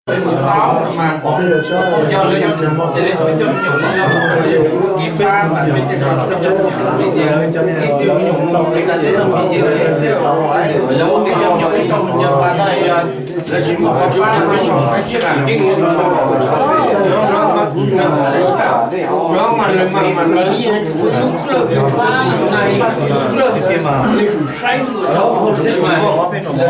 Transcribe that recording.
Tau mas yog lawv yuav, ces lawv yuav coj me nyuam li no, yog kev pab mas peb thiaj tau coj me nyuam li tias ib tug me nyuam mus Meskas teb no pib yeej txiv, lawv muab kev coj me nyuam peb coj mus nyob pas no, lawv tsis muaj qhov pab no, lawv tsis pab sib tham.